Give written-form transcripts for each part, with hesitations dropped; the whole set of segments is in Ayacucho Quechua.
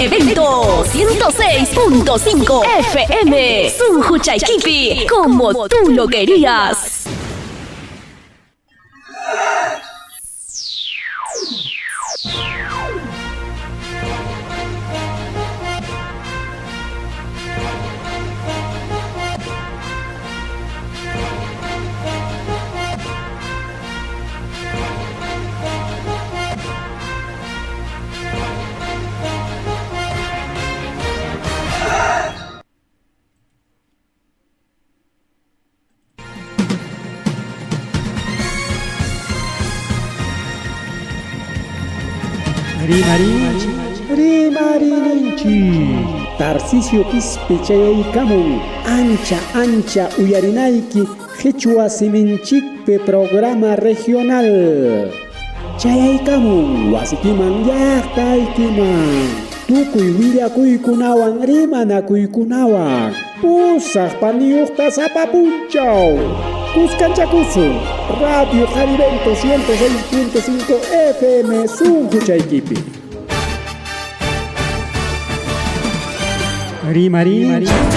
Evento 106.5 FM. Sunquchaykipi, como tú lo querías. Rimarinchik, rimarininchik. Tarcisio Quispe chayaykamun ancha ancha uyarinayki Qichwa siminchikpi programa regional. Chayaykamun wasikiman llaqtaykiman. Tukuy willakuykunawan rimanakuykunawan. Pusaq paniyuqta sapa punchaw. Kuskanchakusun Radio Jarivento 106.5 FM sunquchaykipi. Rimarinchik, rimarinchik.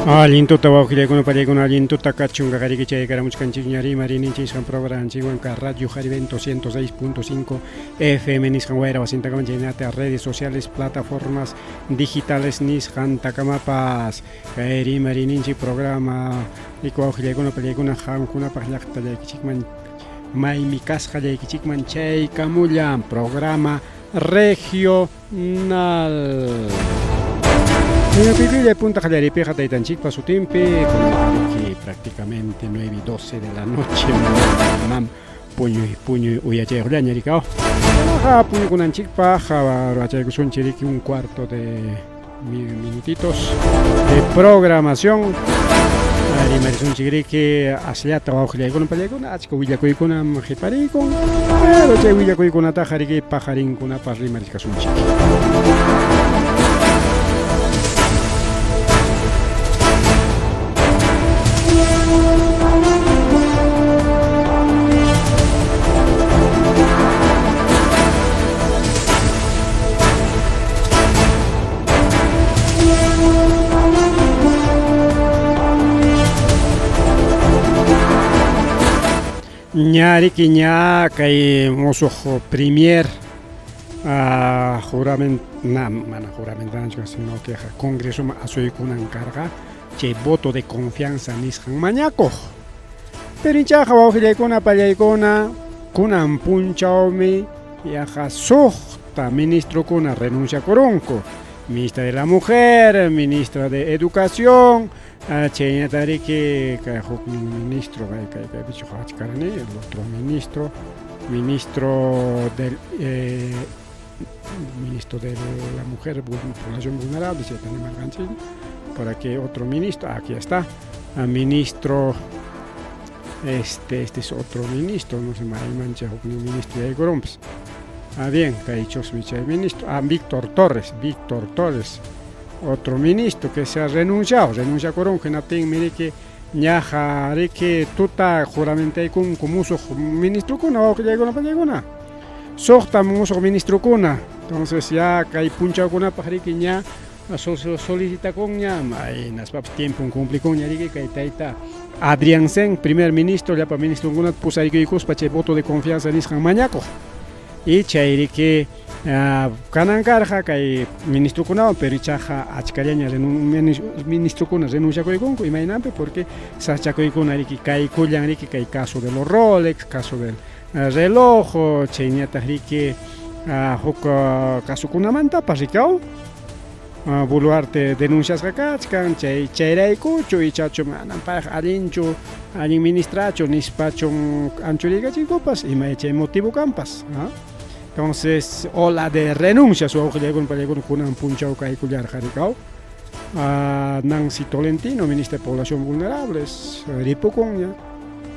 Allin tuta wawqillaykuna pallaykuna allin tuta kachunqa qariki chaykaramuchkanchikña rimarininchik nisqan programanchikwan ka Radio Jarivento 106.5 FM nisqan wayra wasintakama chaynata redes sociales plataformas digitales nisqantakamapas kay rimarininchik programa riku wawqillaykuna pallaykuna qamkunapaq llaqtallaykichikman maymi kasqallaykichikman chaykamullan programa regional. Señor punta qallariypiqa taytanchikpa sutinpi kunanqa prácticamente 9 y 12 de la noche mam puñuy puñuy uyachayuqllaña rikaw. Kunaqa puñukunanchikpaq ruwachaykusunchik riki un cuarto de minutitos de programación. Rimarisunchik riki asllata wawqillaykuna pallaykuna achka willakuykunam qhiparikun pero chay willakuykunataqa riki pajarinkunapas rimarichkasunchik. Ña riki ña kay musuq premier juramen na mana juramentanachu sino que congresoman asuykunan karqa chay voto de confianza nisqan mañakuq. Pero ichaqa wawqillaykuna pallaykuna kunan punchawmi yaqa suqta ministrokuna renunciakurunku. Ministra de la Mujer, ministra de Educación, chaynata riki kay huknin ministro kay kay kaypichu qawachkarani el otro ministro, ministro del ministro de la Mujer, Población Vulnerable, chayta nimarqanchik, por aquí otro ministro, aquí está, ministro, este es otro ministro, no sé, maymancha huknin ministro yaykurunpas. Ah, bien, kaychusmi chay ministro, Víctor Torres, Víctor Torres, otro ministro que se ha renunciado, renunciakurun, hinaptinmi riki ñaqa riki tuta juramentaykunku musuq ministrokuna wawqillaykuna pallaykuna. Suqta musuq ministrokuna, entonces ya kay punchawkunapaq riki ña solicitakunña, hinaspapas tiempon cumplikunña riki kay tayta Adrián Sen, primer ministro, llapa ministronkunata pusaykuykuspa chay voto de confianza nisqan mañakuq. Y chay riki kanan karqa kay ministrokunawan, pero ichaqa achkallaña ministrokuna renunciakuykunku imaynanpi porque sachakuykuna riki kaykullan riki kay caso de los Rolex, caso del reloj, chayñataq riki huk casokunamantapas rikaw Boluarte denunciasqa kachkan chay chayraykuchu ichachu manam payqa allinchu allin ministrachu nispachun anchuriykachinkupas ima chay motivo kanpas. Entonces ola de renuncias wawqillaykuna pallaykuna kunan punchaw kaykullarqa rikaw. Nancy Tolentino, ministra de Población Vulnerables, ripukunña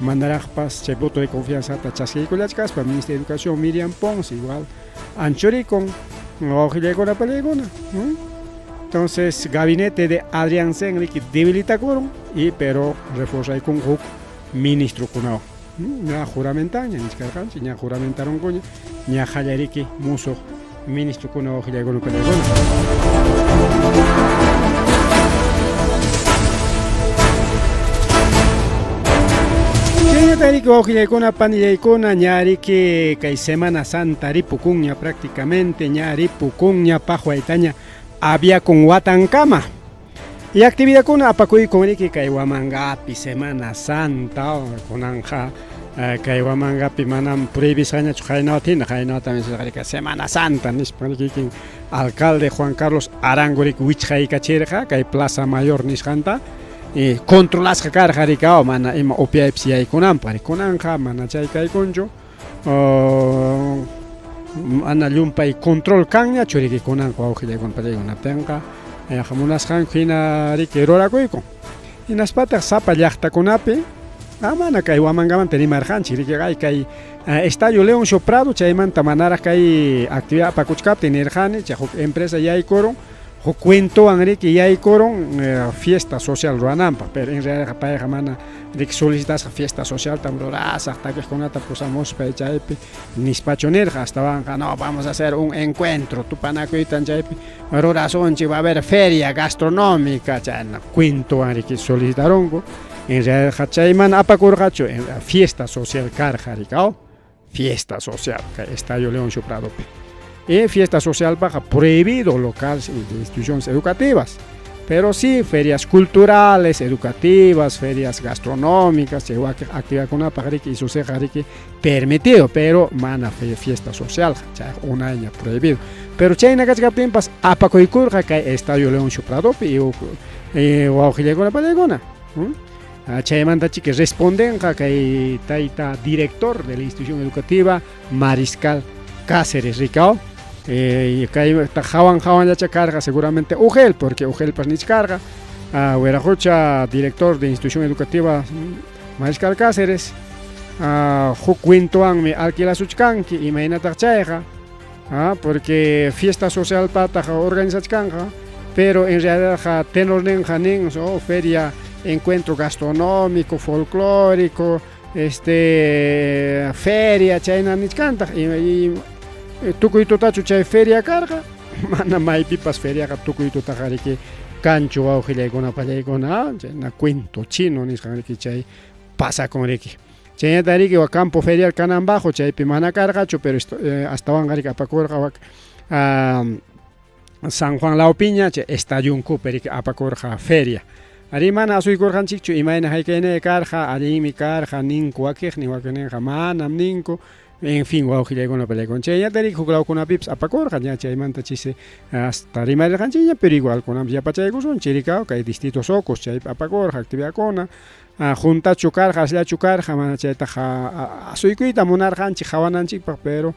manaraqpas chay voto de confianzata chaskiykullachkaspa ministra de Educación Miriam Ponce igual anchurikun wawqillaykuna pallaykuna. Entonces gabinete de Adrián Sen riki debilitakurun y pero reforzaykun huk ministrokunawan. Ña juramentanña nichkarqanchik, ña juramentarunkuña, ña qallariki musuq ministrokuna wawqillaykuna panaykuna. Chaynata riki wawqillaykuna panillaykuna ña riki kay Semana Santa ripukunña prácticamente ña ripukunña paqwaytaña aviakun watankama. Y actividadkuna apakuykun riki kay Huamangapi Semana Santa kunanqa kay Huamangapi manam prohibisqañachu qaynawata hina qaynawata nisqa Semana Santa nispa kikin alcalde Juan Carlos Arango riki wichqaykachirqa kay Plaza Mayor nisqanta y controlasqa karqa riki mana ima upiaypis yaykunanpaq kunanqa mana chay kaykunchu mana llumpay control kanñachu riki kunanqa wawqillaykuna pachaykunaptinqa munasqanku hina riki rurakuykun hinaspataq sapa llaqtakunapi mana kay Huamangamanta rimarqanchik riki ay kay Estadio Leoncio Prado chaymanta manaraq kay actividad apakuchkaptin nirqani chay huk empresa yaykurun huk cuentowan riki yaykurun fiesta social rurananpaq pero en realidad payqa mana riki solicitasqa fiesta socialtam rurasaq takiqkunata pusamuspa chaypi nispachu nirqa astawanqa no vamos a hacer un encuentro tupanakuytan chaypi rurasunchik va a haber feria gastronómica chayna cuentowan riki solicitarunku en realidad chay mana apakurqachu fiesta social karqa riki fiesta social kay Estadio Leoncio Pradopi y fiesta socialpaqqa prohibido locales y instituciones educativas pero sí ferias culturales, educativas, ferias gastronómicas, chay wakin actividadkunapaq riki y suceqa riki permitido, pero mana fiesta social, chay unayña prohibido. Pero chayna kachkaptinpas apakuykurqa kay Estadio Leoncio Pradopi y wawqillaykuna pallaykuna. Chaymanta chiki respondenqa kay tayta director de la institución educativa Mariscal Cáceres rikao. Kay hawan hawanllacha karqa seguramente Ugel, porque Ugelpas nichkarqa Huiracocha director de institución educativa Mariscal Cáceres huk cuentowanmi alquilasuchkanki imaynataq chayqa porque fiesta social pataq organizachkanqa pero en realidad tenorninqa nin feria encuentro gastronómico folclórico feria chayna nichkantaq y tukuy tutachu chay feria karqa mana maypipas feriaqa tukuy tutaqa riki kanchu wawqillaykuna pallaykuna chayna cuento chino nisqan riki chay pasakun riki chaynata riki wa campo ferial kanan bajo chaypi mana karqachu pero astawanqa riki apakurqa wak San Juan lawpiña chay estadionkupi riki apakurqa feria ari mana asuykurqanchikchu imayna hayk'ayna karqa allinmi karqa ninku wakiqnin wakiqninqa manam ninku en fin wawqillaykuna pallaykuna chaynata riki huk lawkunapipas apakurqa ña chaymanta chisi hasta rimarirqanchikña pero igual kunanpas yapachaykusunchik rikaw kay distrito Socos chaypi apakurqa actividadkuna juntachu karqa asllachu karqa mana chaytaqa asuykuyta munarqanchik qawananchikpaq pero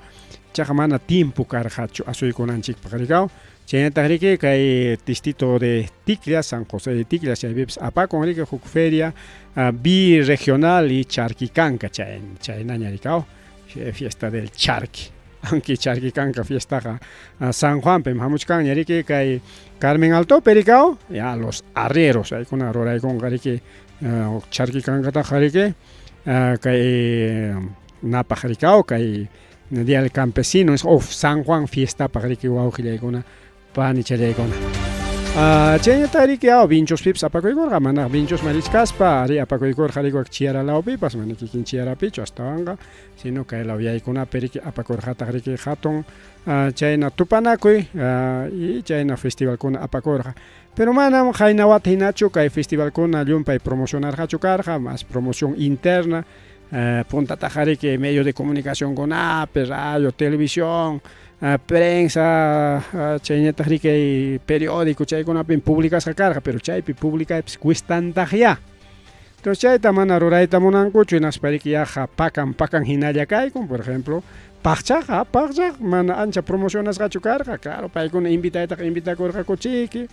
chaqa mana tiempo karqachu asuykunanchikpaq rikaw chaynataq riki kay distrito de Ticlla San José de Ticlla chaypipas apakun riki huk feria birregional y charquicanca chay chaynaña rikaw fiesta del charqui aunque charquicanca fiestaqa San Juanpim hamuchkanña riki kay Carmen Altopi rikaw ya los arrieros chaykuna ruraykunqa riki charquicankataqa riki kay napaq rikaw kay Día del Campesino o San Juan fiestapaq riki wawqillaykuna panichallaykuna chaynata riki Vinchospipas apakuykurqa mana Vinchosman richkaspa ari apakuykurqa riki wak Chiara lawpipas mana kikin Chiarapichu astawanqa sino kay law yaykunapi riki apakurqataq riki hatun chayna tupanakuy y chayna festivalkuna apakurqa pero manam qayna wata hinachu kay festivalkuna llumpay promocionarqachu karqa más promoción interna puntataqa riki medio de comunicacionkunapi radio, televisión, prensa chaynataq riki periódico chaykunapim publicasqa karqa pero chaypi publicaypis cuestantaqya entonces chayta mana rurayta munankuchu hinaspa riki yaqa pakan pakan hinalla kaykun por ejemplo paqchaqa paqchaq mana ancha promocionasqachu karqa claro paykuna invitaytaqa invitakurqakuchiki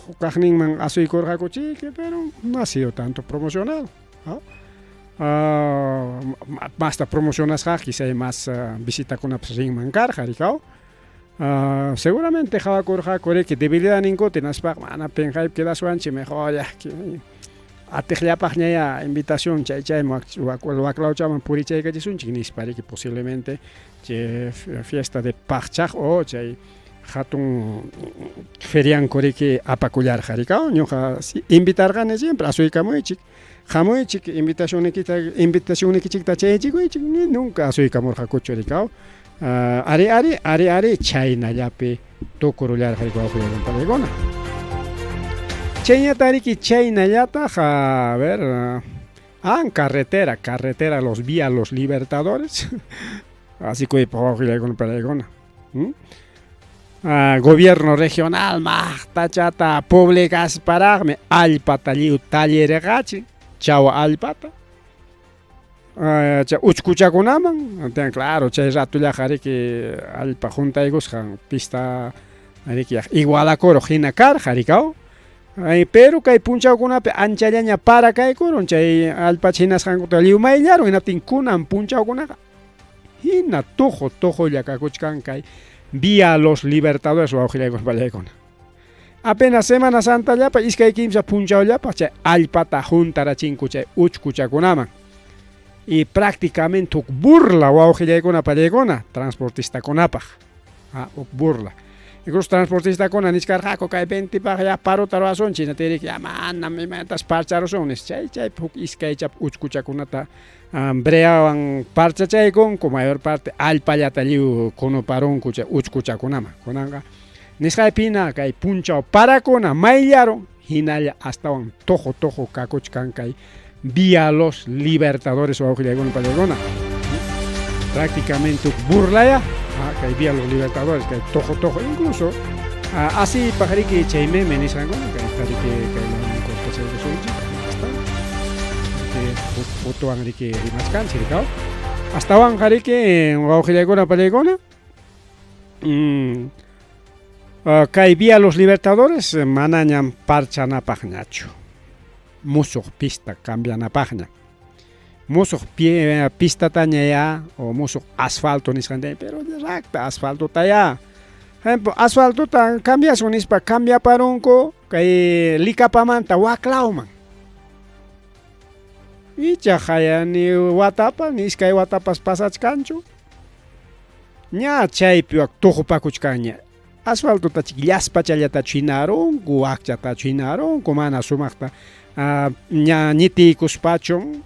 hukaqninman asuykurqakuchiki pero no ha sido tanto promocionado masta promocionasqa quizá más visitakunapas rinman karqa rikaw seguramente qawakurqaku riki debilidad ninkuta hinaspaqa mana pinqaypi quedaswanchik mejor ya. Atiqllapaqñayá invitación chay chayman waklawchaman purichaykachisunchik nispa riki posiblemente chay fiesta de Paqchaq o chay hatun ferianku riki apakullarqa rikaw ñuqa invitarqani siempre asuykamuychik hamuychik invitacionnikita invitacionnikichikta chayachikuychik ni nunca asuykamurqakuchu rikaw ari ari ari ari chaynallapi tukurullarqa riki wawqillaykunapalaykuna chayñata riki chaynallataq a ver an carretera carretera los vía los libertadores así kuypaq wawqillaykunapalaykuna Gobierno regional maqtachata publicasparaqmi allpata lliw tallerqachin chawa allpata chay uchkuchakunaman claro chay ratullaqa riki allpa juntaykusqan pista riki igualakuruq hina karqa rikaw pero kay punchawkunapi anchallaña para kaykurun chay allpa hinasqankuta lliw mayllarun hinaptin kunan punchawkunaqa hina tuqu tuqulla kakuchkan kay vía los libertadores wawqillaykus pallaykuna apenas semana santallapa iskay kimsa punchawllapa chay allpata juntarachinku chay uchkuchakunaman y prácticamente huk burla wawqillaykuna pallaykuna transportistakunapaq huk burla incluso transportistakuna nichkarqaku kay 20paq ya parota ruwasunchik hinaptinriki ya manam imatas parcharusun nis chay chaypi huk iskaychap uchkuchakunata breawan parchachaykunku mayor parte allpallata lliw kunuparunku chay uchkuchakunaman kunanqa nisqaypina kay punchaw parakuna mayllarun hinalla astawan tuqu tuqu kakuchkan kay vía los libertadores wawqillaykuna pallaykuna prácticamente burlaya kay vía los libertadores kay tuqu tuqu incluso así riki chay meme nisqankuna kay riki kay cortachaykusunchik hasta fotowan riki rimachkanchik rikaw astawanqa riki wawqillaykuna pallaykuna kay vía los libertadores manañam parchanapaqñachu musuq pista cambianapaqña musuq pistataña ya o musuq asfalto nisqanta pero rakta asfaltota ya ejemplo asfaltota cambiasun nispa cambiaparunku kay Licapamanta waklawman ichaqa ni watapa ni iskay watapas pasachkanchu ña chaypi wak tuqupakuchkanña asfaltota llaspachallatachu hinarunku wakchatachu hinarunku mana sumaqta ña ñitiykuspachu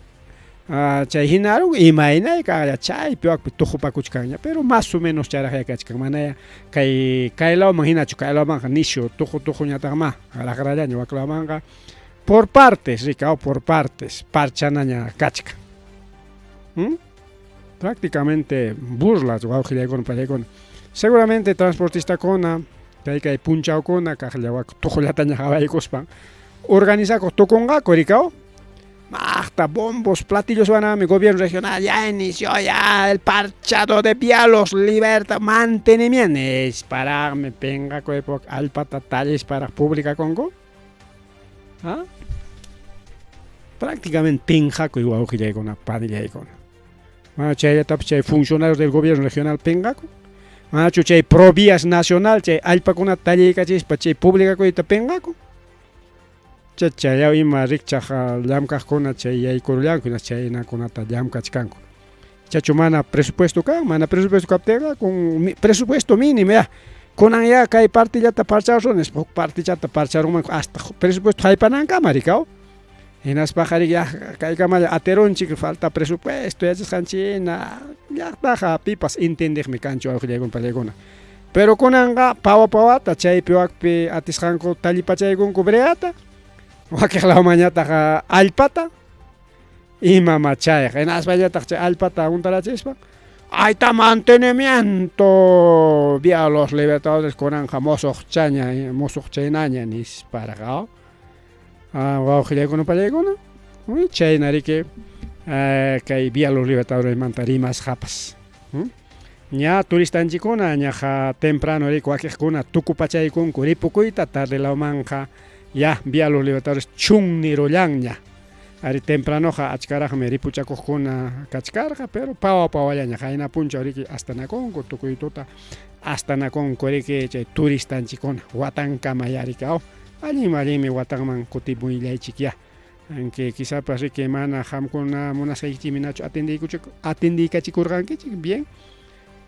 chay hinarunku imaynay kaqlla chaypi wakpi tuqupakuchkanña pero más o menos chayraqlla kachkan manaya kay kaylawman hinachu kaylawmanqa nishu tuqu tuquñataqma raqrallaña waklawmanqa por partes rikaw por partes parchanaña kachkan prácticamente burlas wawqillaykuna pallaykuna seguramente transportistakuna kay kay punchawkuna kaqlla wak tuqullataña qawaykuspan organizakuq tukunqaku rikaw maqta bombos platillos wanami gobierno regional ya inició ya el parchado de vía los libertad mantenimiento nisparaqmi pinqakuypaq allpata tallisparaq publicakunku ¿Ah? Prácticamente pinqakuy wawqillaykuna panillaykuna mana chayllatapas chay funcionarios del gobierno regional pinqaku manachu chay provías nacional chay allpakunata talliykachispa chay publicakuyta pinqaku chachallaw ima rikchaq llamkaqkuna chay yaykurullanku chaynakunata llamkachkanku chachu mana presupuesto kan mana presupuesto kaptinqa con presupuesto mínimo ya kunan ya kay partillata parcharusun nispa huk partichata parcharunmanku hasta presupuesto haypanankama rikaw hinaspaqa riki ya kaykamalla aterunchik falta presupuesto yachasqanchik llaqtaqa pipas entendiqmi kanchu wawqillaykuna pallaykuna pero kunanqa pawa pawata chaypi wakpi atisqanku tallipachaykunku breata wakiq lawmanñataq allpata imama chayqa hinaspañataq chay allpata huntarachispa ayta mantenimiento vía los libertadores kunanqa musuq chaña musuq chaynaña nisparqa wawqillaykuna pallaykuna chayna riki kay vía los libertadores rimasqapas ña turistanchikkuna ñaqa temprano riki wakiqkuna tukupachaykunku ripukuyta tarde lawmanqa ya vía los libertadores chunnirullanña ari tempranoqa achkaraqmi ripuchakuqkuna kachkarqa pero pawa pawallaña qayna punchaw riki astanakunku tukuy tuta astanakunku riki chay turistanchikkuna watankama ya riki aw allinmi allinmi watanman kutimuyallaychik ya. Aunque quizapas riki mana qamkuna munasqaykichikminachu atendiykachikurqankichik, bien.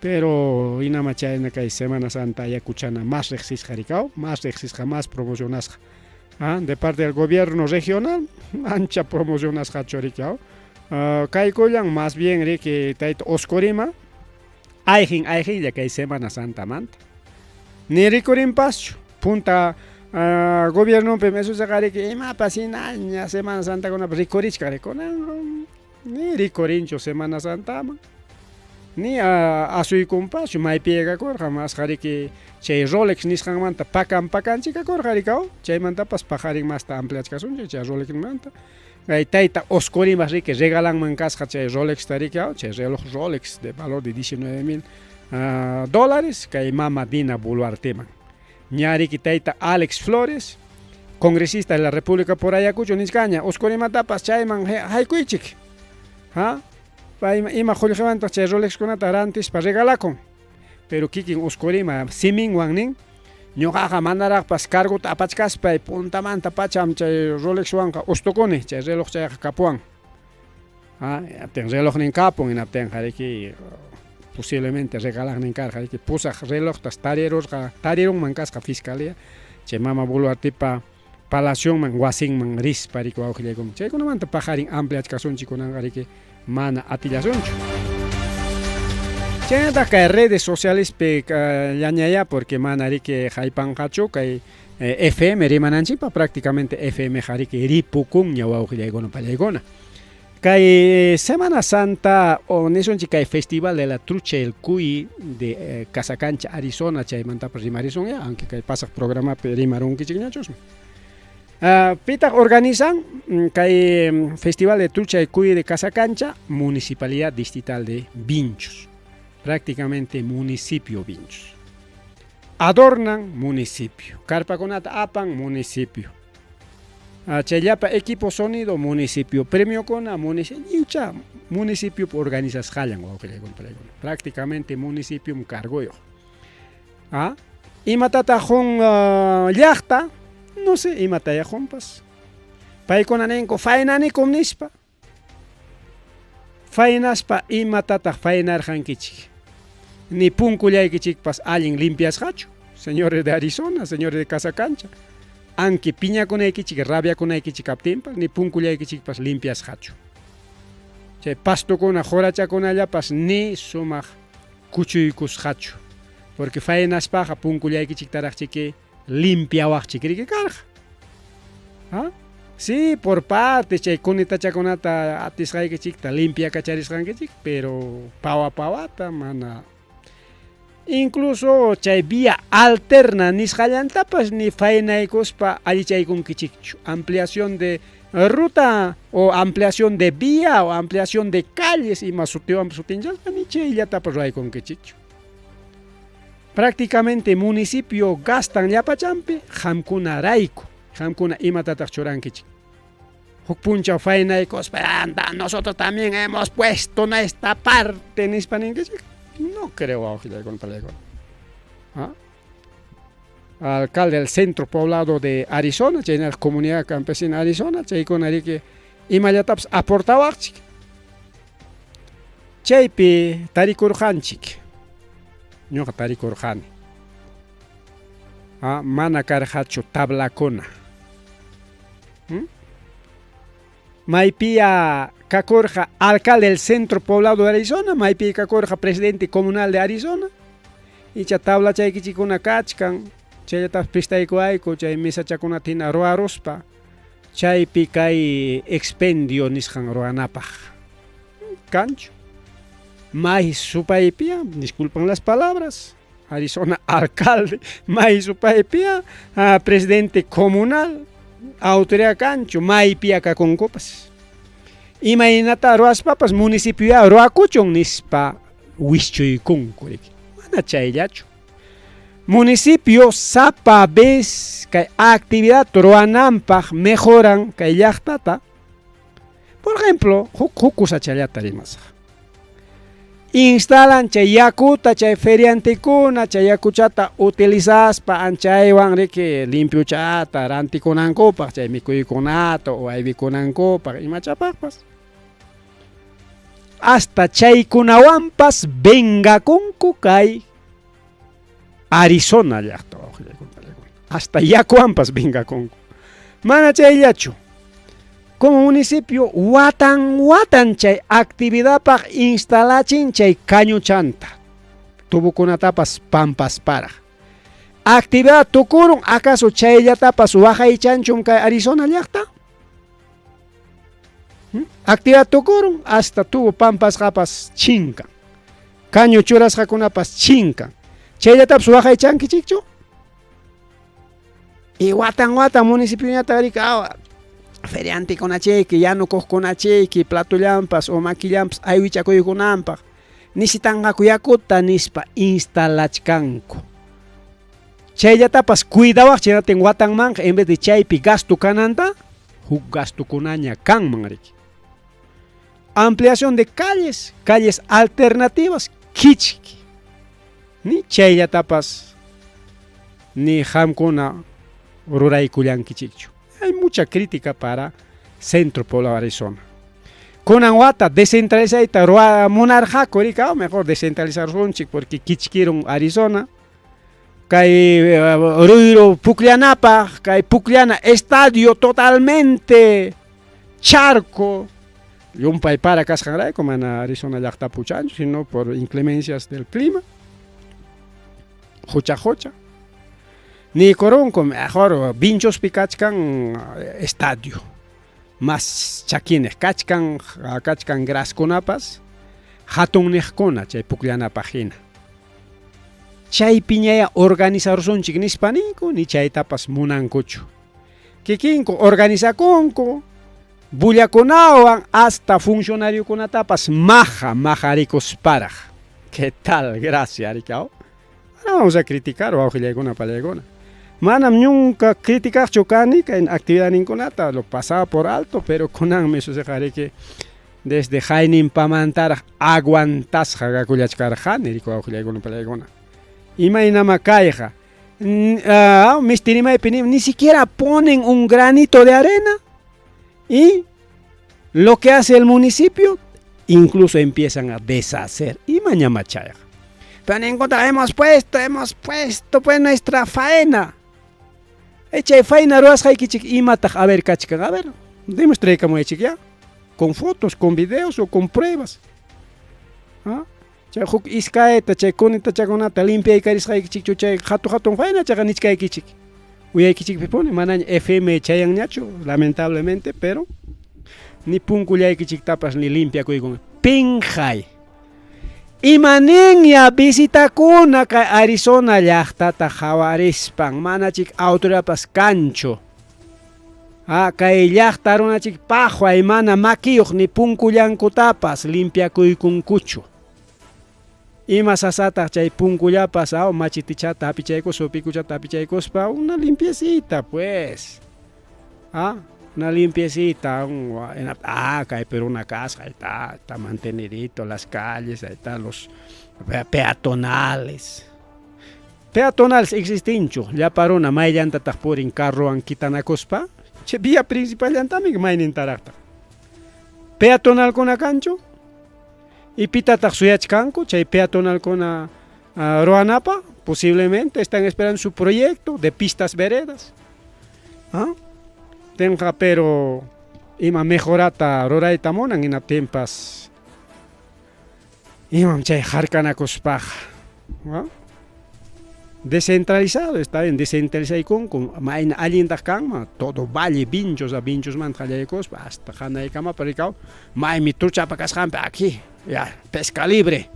Pero hinama chayna kay Semana Santa Ayacuchana más riqsisqa rikaw, más riqsisqa, más promocionasqa. Ah, de parte del gobierno regional, ancha promocionasqachu rikaw. Kaykullan más bien riki tayta Oscorima, ayqin ayqinlla kay Semana Santamanta. Ni rikurinpaschu, punta gobiernonpim esusaqa riki imapas hinaña Semana Santakunapas rikurichkan rikunan ni rikurinchu Semana Santaman, ni asuykunpaschu maypi kakurqa masqa riki chay Rolex nisqanmanta pakan pakanchikakurqa rikaw, chaymantapas paqarin masta ampliachkasunchik chay Rolexmanta. Kay tayta Oscorimas riki regalanman kasqa chay Rolexta riki, chay reloj Rolex de valor de 19 mil dólares kay mama Dina Boluarteman. Ña riki tayta Alex Flores, congresista de la República por Ayacucho nichkaña, Oscorimatapas chayman haykuychik. Ha? Pay ima qullqiwantaq chay Rolexkunata rantispa regalakun. Pero kikin Oscorima siminwan nin, ñuqaqa manaraqpas cargota apachkaspay puntamanta pacham chay Rolexwanqa ustukuni, chay reloj chayqa kapuwan. Ha, hinaptin relojnin kapun, hinaptinqa riki posiblemente regalaqnin karqa riki pusaq relojtas tarirurqa, tarirunman kasqa fiscalía chay mama Boluartepa palacionman wasinman rispa riki wawqillaykuman. Chaykunamanta paqarin ampliachkasunchik kunanqa riki mana atillasunchu. Chaynataq kay redes socialespi llañaya porque mana riki haypanqachu kay FM rimananchikpa prácticamente FM qa riki ripukunña wawqillaykuna pallaykuna. Kay Semana Santa o nisunchik kay Festival de la Trucha el Cuy de Casacancha, Arizona chaymantapas rimarisunya, aunque kay pasaq programapi rimarunkichikñachusmi. Pitaq organizan kay Festival de Trucha y Cuy de Casacancha? Municipalidad Distrital de Vinchos, prácticamente municipio Vinchos. Adornan municipio, carpakunata apan municipio. Chayllapa equipo sonido municipio, premiokuna municipio, lliwcha municipio organizasqallan wawqillaykuna pallaykuna. Prácticamente municipiom cargoyuq. Imatataq qun llaqta? No sé, imataya qunpas. Paykuna ninku faynanikum nispa. Faynaspa imatataq faynarqankichik? Ni punkullaykichikpas allin limpiasqachu, señores de Arizona, señores de Casacancha. Aunque piñakunaykichik, rabiakunaykichik kaptinpas, ni punkullaykichikpas limpiasqachu. Chay pastokuna, qurachakunallapas ni sumaq kuchuykusqachu. Porque faynaspaqa punkullaykichiktaraqchiki limpiawaqchik riki karqa. ¿Ah? Sí, por parte chay kunitachakunata atisqaykichikta limpiakacharisqankichik, pero pawa pawata mana. Incluso chay vía alterna nisqallantapas ni faynaykuspa allichaykunkichikchu. Ampliación de ruta o ampliación de vía o ampliación de calles ima sutiwan sutinchaspa ni chayllatapas ruwaykunkichikchu. Prácticamente municipio gastan llapachampi qamkunarayku. Qamkuna imatataq churankichik. Huk punchaw faynaykuspa anda, nosotros también hemos puesto nuestra parte nispa ninkichik. No creo wawqillaykuna pallaykuna. ¿Ah? Alcalde del centro poblado de Arizona, chaynataq comunidad campesina Arizona, chaykuna riki imallatapas aportawaqchik. Chaypi tarikurqanchik. Ñuqa tarikurqani. Mana karqachu tablakuna. Maypiya kakurqa alcalde del centro poblado de Arizona, maypi kakurqa presidente comunal de Arizona. Icha tablachaykichikuna kachkan, chayllatapas prestaykuwayku chay mesachakunata hina ruwaruspa, chaypi kay expendio nisqan ruwanapaq. Kanchu. May supaypiya, disculpan las palabras, Arizona alcalde, may supaypiya presidente comunal, autoridad kanchu, maypiya kakunkupas. Imaynata ruwaspapas municipioya ruwakuchun nispa wischuykunku riki. Mana chayllachu. Municipio sapa vez kay actividad ruwananpaq mejoran kay llaqtata. Por ejemplo, huk kusachallata rimasaq. Instalan chay yakuta chay feriantekuna chay yakuchata utilizaspa anchaywan riki limpiuchata rantikunankupaq chay mikuykunata o aywikunankupaq imachapaqpas. Hasta chaykunawanpas vengakunku kay Arizona llaqta hasta yakuwanpas vengakunku. Mana chayllachu. Como municipio watan watan chay actividadpaq instalachin chay cañuchanta tubukunatapas pampasparaq. Actividad tukurun acaso chayllatapas waqaychanchum kay Arizona llaqta? Actividad tukurun hasta tubo pampasqapas chinkan. Caño churasqakunapas chinkan. Chayllatapas waqaychankichikchu? Y watan watan municipioñataq rika feriantekunachiki, yanukuqkunachiki, platullampas o makillampas aywichakuykunanpaq nisitanqaku yakuta nispa instalachkanku. Chayllatapas cuidawaq chaynatin watanmanqa en vez de chaypi gasto kananta, huk gastokunaña kanman riki. Ampliación de calles, calles alternativas, kichki. Ni chayllatapas ni qamkuna ruraykullankichikchu. Hay mucha crítica para Centro Poblado Arizona. Kunan wata descentralizayta munarqaku rika, mejor descentralizarunchik porque kichkirun Arizona. Kay ruyru pukllanapaq, kay pukllana estadio totalmente charco. Llumpay para kasqanrayku mana Arizona llaqtapi huchanchu, sino por inclemencias del clima. Hucha hucha. Niykurunku mejor Vinchospi kachkan estadio. Mas chakiniq kachkan, kachkan graskunapas hatunniqkuna chay pukllanapaq hina. Chaypiñaya organizarusunchik nispa ninku, ni chaytapas munankuchu. Kikinku organizakunku, bullakunawan hasta funcionariokunatapas maja majaricusparaq. ¿Qué tal? Gracias, rikaw. Ahora vamos a criticar wawqillaykuna pallaykuna. Manam nunca criticaqchu kani kay actividadninkunata, lo pasaba por alto, pero kunanmi suceqariki desde hayninpamantaraq aguantasqa kakullachkarqani riku wawqillaykuna pallaykuna. Imaynama kayqa misti rimaypi ni siquiera ponen un granito de arena y lo que hace el municipio incluso empiezan a deshacer. Imañama chayqa. Pero en contra hemos puesto pues nuestra faena. Chay faena ruwasqaykichik imataq a ver kachkan, a ver, demuestraykamuwaychik ya, con fotos, con videos o con pruebas. ¿Ah? Chay huk iskayta, chay kunitachakunata limpiaykarisqaykichikchu chay hatu hatun faena chaqa nichkaykichik. Uyaykichikpi puni manaña FM chayanñachu, lamentablemente, pero ni punkullaykichiktapas ni limpiakuykun. Pinqay. Imaninña visitakuna kay Arizona llaqtata qawarispan manachik autoridadpas kanchu. Kay llaqta runachik paqway mana makiyuq ni punkullankutapas limpiakuykunkuchu. Ima sasataq chay punkullapas machitichata hapichaykuspa, pikuchata hapichaykuspa, una limpiecita pues. Una limpiecita, kay pero una casa, ahí está, está mantenidito las calles, ahí están los peatonales. Peatonales existinchu, llapa runa mayllantataq purin carrowan kitanakuspa, chay vía principal llantami maynintaraqtaq. Peatonalkuna kanchu? Y pitataq suyachkanku chay peatonalkuna ruwanapaq, posiblemente están esperando su proyecto de pistas veredas. Tenqa pero ima mejorata rurayta munan hinaptinpas imam chay harkanakuspaqa. Descentralizado, está bien, descentralizaykunku, mayna allintaq kanman, todo valle Vinchos, a Vinchosmanta qallaykuspa hasta hanaykamapa rikaw, maymi truchapa kasqanpi aquí, ya, pesca libre.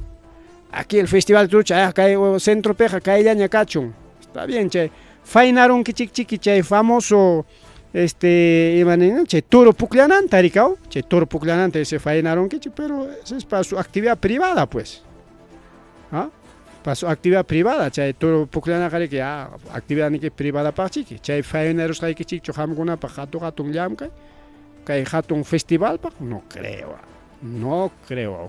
Aquí el festival trucha, ya, kay centropiqa kayllaña kachun. Está bien, chay faynarunkichikchiki chay famoso ima nin, chay toro pukllananta rikaw, chay toro pukllananta ese faynarunkichik, pero ese es para su actividad privada pues. ¿Ah? Para su actividad privada, chay toro pukllanaqa riki, actividad niki privada paqchiki, chay faynarusqaykichikchu qamkunapaq hatun hatun llamkay, kay hatun festivalpaq, no creo, no creo.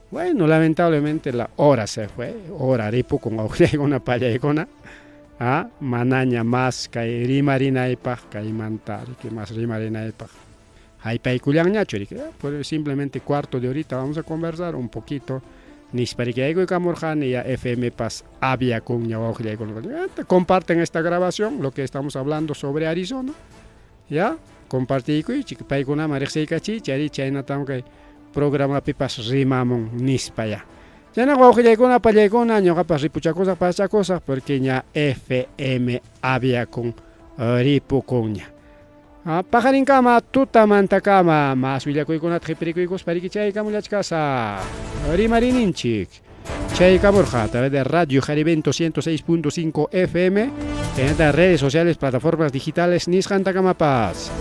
Bueno, lamentablemente la hora se fue, hora ripukun wawqillaykuna pallaykuna, ah, manaña más kay rimarinaypaq kaymanta riki más rimarinaypaq haypaykullanñachu riki, ah, simplemente cuarto de horita vamos a conversar un poquito nispa riki yaykuykamurqani ya FM pas aviakunña wawqillaykuna. Comparten esta grabación, lo que estamos hablando sobre Arizona, ya compartiykuychik paykunaman riqsiykachiychik ari chaynatam kay programapipas rimamun nispa ya. Chaynaqa wawqillaykuna pallaykuna ñuqapas ripuchakusaq pachakusaq porque ña FM aviakun ripukunña. Ah, paqarinkama tutamantakama mas willakuykunata qhipirikuykuspa riki chaykamullachkasaq rimarininchik. Chaykamurqa a través de Radio Jarivento 106.5 FM, en las redes sociales, plataformas digitales nisqantakamapas.